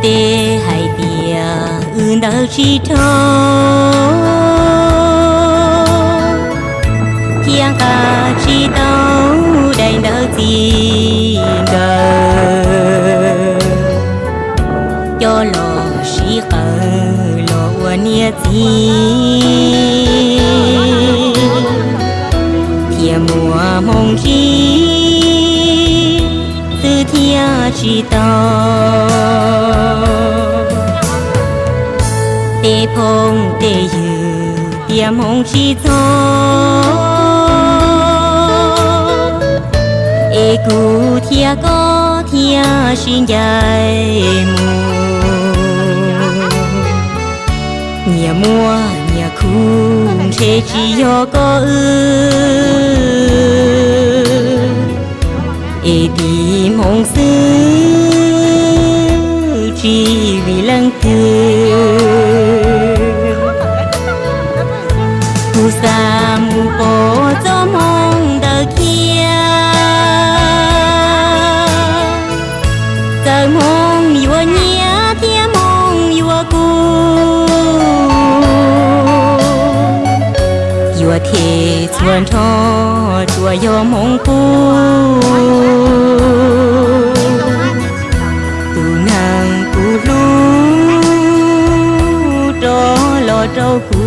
Ces hais tias wb ntawd tsis dhau, thiab nqa tsis tau daim ntawv txij nkawm, coj los sib qawm los ua niam txiv, thiaj muaj hmoo ntsib xwb thiaj tsis tau. Tej phooj tej ywg tias hmoov tsis txog, es kuv thiab koj thiaj sib ncaim mus. Nyias muaj nyias khuv ntshe tsis yog koj wb, es tiv hmoov xwb tsis vim leej twg. Kuv xav mus pom txoj hmoov ntawd kiag, txawm hmoov yuav nyias thiab hmoov yuav kuv, yuav them txhua nrho tsuas yog hmoov qub. Tus neeg kuv hlub rov los rau kuv.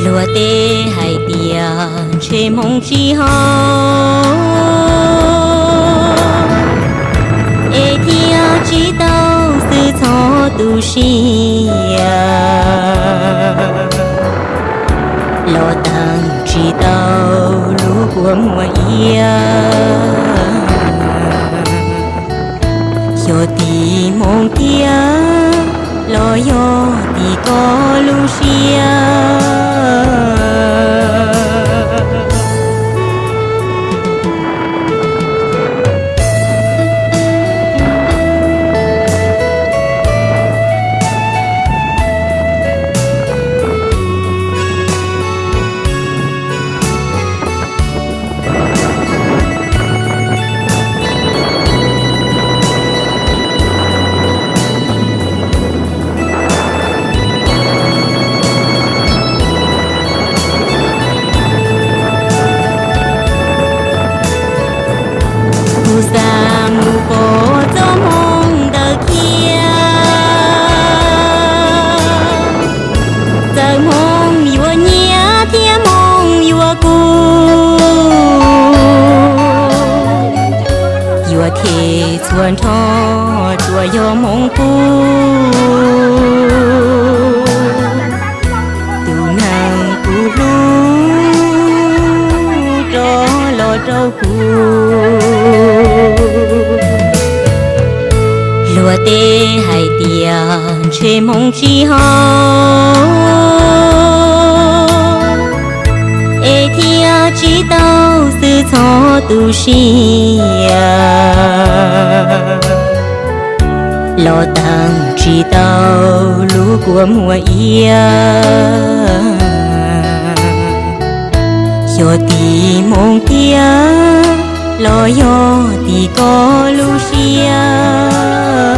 Luag tej hais tias ntshe hmoov tsis haum, es thiaj tsis tau xwb txhob tu siab. Los teem tsis tau lub kua muag iab, xyov tiv hmoov tiag los yog tim koj lub siab. Kuv xav mus pom txoj hmoov ntawd kiag, txawm hmoov yuav nyias thiab hmoov yuav kuv, yuav them txhua nrho tsuas yog hmoov qub. Tus neeg kuv hlub rov los rau kuv. Luag tej hais tias ntshe hmoov tsis haum, es thiaj tsis tau xwb txhob tu siab. Los teem tsis tau lub kua muag iab, xyov tiv hmoov tiag los yog tim koj lub siab.